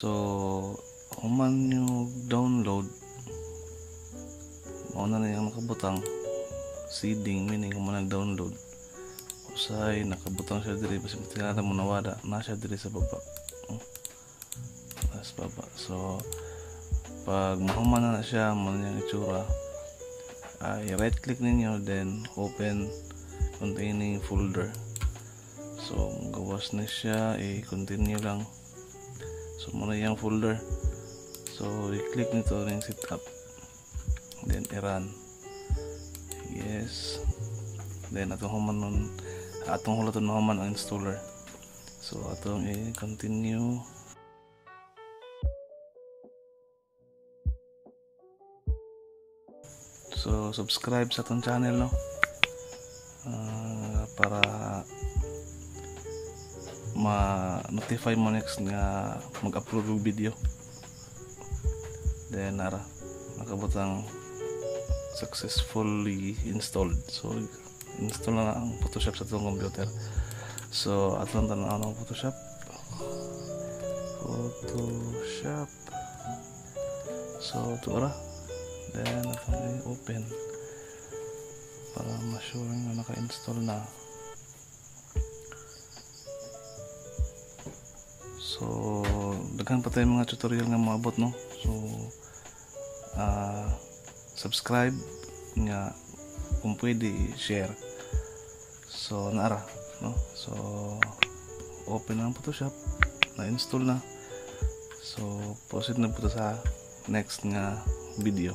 So human nyo download, mao na niyang nakabutang seeding, meaning human nag-download, usahay nakabutang siya diri, basta tingnan mo nawala na siya diri sa baba. Oh, sa baba. So pag mahuman na siya, mo na niyang itsura, ay right click ninyo, then open containing folder. So gawas na siya, i-continue lang. So muna yung folder. So i-click nito ring setup, then i-run, yes. Then atong human nun, atong hulaton mahuman ang installer. So atong i-continue. So subscribe sa atong channel, no, para ma-notify mo next nga mag-upload og video. Then nara nakabutang successfully installed. So install na ang Photoshop sa atong computer. So atong tan-aw ang Photoshop. Photoshop. So ito ra. Then atong i-open para ma-sure nga naka-install na. So daghan pa tayo mga tutorial nga moabot, no. So subscribe nga, kung pwede share. So naara, no. So open na ang Photoshop, na-install na. So proceed na po sa next nga video.